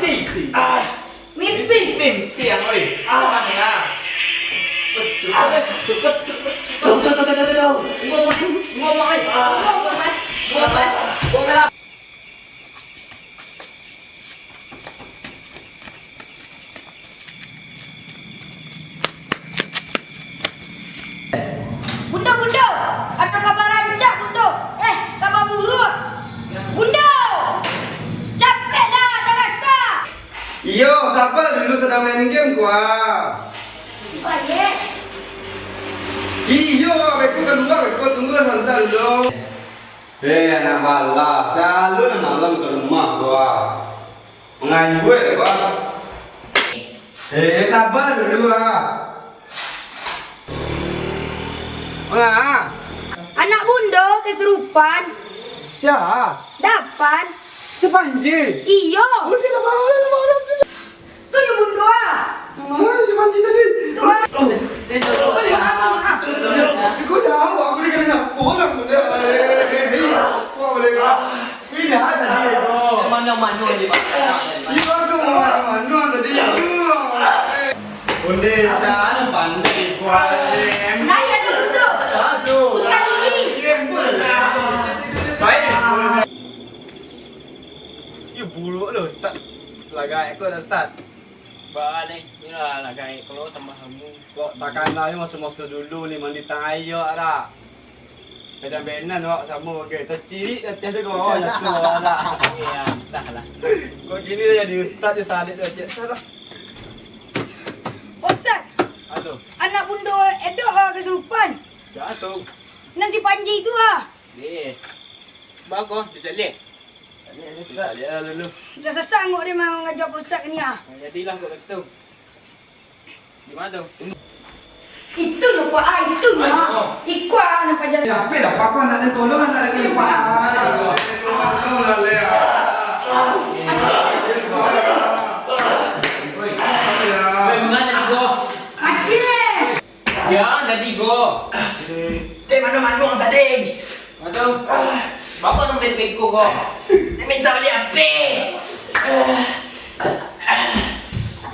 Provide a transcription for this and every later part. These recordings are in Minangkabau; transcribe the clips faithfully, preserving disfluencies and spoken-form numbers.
Mimpi. Mimpi. Mimpi yang, oi. Ah, ya. Cepet, cepet, cepet. Tahu, tahu, tahu, tahu, tahu. Ngomong, ngomong, oi. Ngomong, oi. Ngomong, oi. Ngomong, oi. Bundo, Bundo, ado kaba rancak, Bundo. Eh, kaba buruak. Bundo, capek dah, dah rasa. Iyo, saba dulu, sadang main game ko. Banyak. Iyo, beko kalua, beko tunggu sabanta dulu. Eh, anak bala, salalu nan malam ka rumah ko. Mangayu, eh, ko. Eh, saba dulu, ah. Manga? Anak Bundo kasurupan. Sia? Dapan. Si Panji? Iyo. Oh, dia dah marah, dah marah sudah. Tu nyo Bundo, ah. Manga si Panji tadi? Tu, ah. Bundo, ah, ah. Iko jauh, aku ni kena nak pulang, boleh, boleh. Hei, hei, hei. Wah, boleh. Ini dah tadi, bro. Mano-mano ni, Pak. Iya, tu mano-mano tadi. Onde, sana pandai, kuat. Nah, iya, tu Bundo. Satu. Ustaz Lili. Baik. Iyo, buruak lo, Ustaz. Lagai ko dah, Ustaz. Baa lai, iyolah, lagai ko lo tambah amu. Kok takana yo maso-maso dulu ni, mandi tangah iyo, dak? Kadang benan awak samo bagai. Tacirik ateh tu ka bawah, jatuah awak, dak? Iyo, antahlah. Kok kini dah jadi ustaz, yo sadik dah, cek salah. Ustaz, Aduh. Anak Bundo Edok, ah, kasurupan. Sia tu? Nan si Panji tu, ah. Eh. Bagus, dicaliak. Caliak, caliak. Caliak lah dulu. Dah sasak angok dia mangajak Pak Ustaz ke ni, ah. Nah, jadilah kok betul. Di mana tu? Itu nyo, Pak, ah, itu nyo. Ayo. Iko, ah, nampak jalan. Siapa dah, Pak? Kau nak ada tolong, nak ada tolong, Pak? Tolong lah, Lea. Oi. Oi, manga tadi ko? Acil. Ya, tadi ko. Eh, mano-mano tadi? Mano? Bapak sampai ka iko ko. Dia minta beli H P.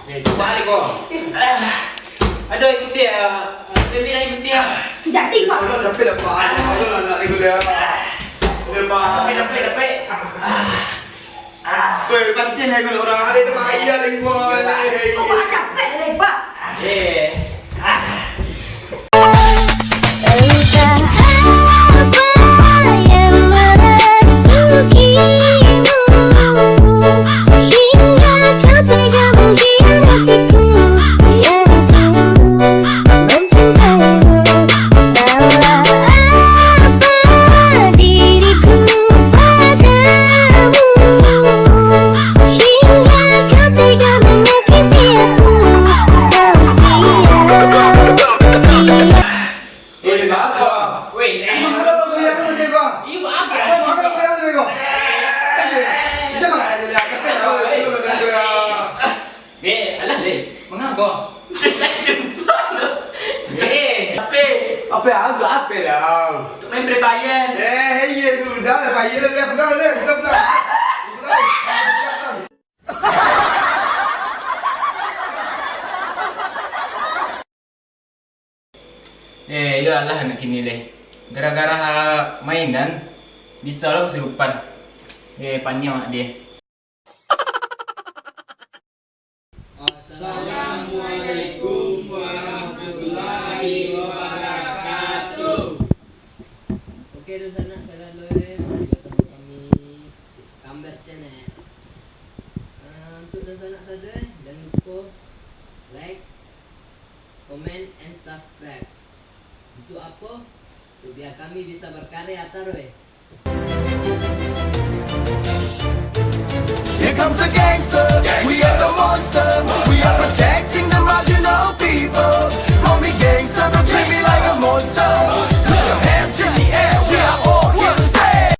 Eh, cuba balik ko. Aduh, ikuti ya. Baby lah ikuti ya. Jadi, Pak. Tolong, tapi lah, Pak. Tolong lah, nak reguler. Udah, Pak. Tapi, tapi, tapi. Weh, pancing hai gula urang. Ari tu bahaya lingkungan ni. Kok malah capek lagi, Pak? Eh. Entah apa yang merasukimu, hingga kau tega mengkhianatiku. Biar aku mencintaimu. Salah apa diriku padamu, hingga kau tega menyakiti aku. Kau sia-sia. Eh, apa? Weh, eh. Manga lo goyang tu, Dek, kau? Iyo, apa? Eh, manga lo goyang tu, Dek, kau? Eh, kita makan aja, Dek. Kita makan aja, Dek. Eh, alah, Dek. Manga ko? Eh. Apa? Apa, apa, apa dah? Untuk main Free Fire. Eh, iya, sudah lah, Fire lah, pulang lah, pulang, pulang. Pulang. Eh, iyo alah anak kini leh. Gara-gara mainan, bisa lah kasurupan. Eh, paniang awak deh. Assalamualaikum warahmatullahi wabarakatuh. Oke, dunsanak sagalo, eh, masih batamu kami, Kamber Channel. Ah, untuk dunsanak sado, eh, jan lupo like, comment, and subscribe. Untuk apo? Untuk bia kami bisa berkarya taruih. Here comes the gangster. We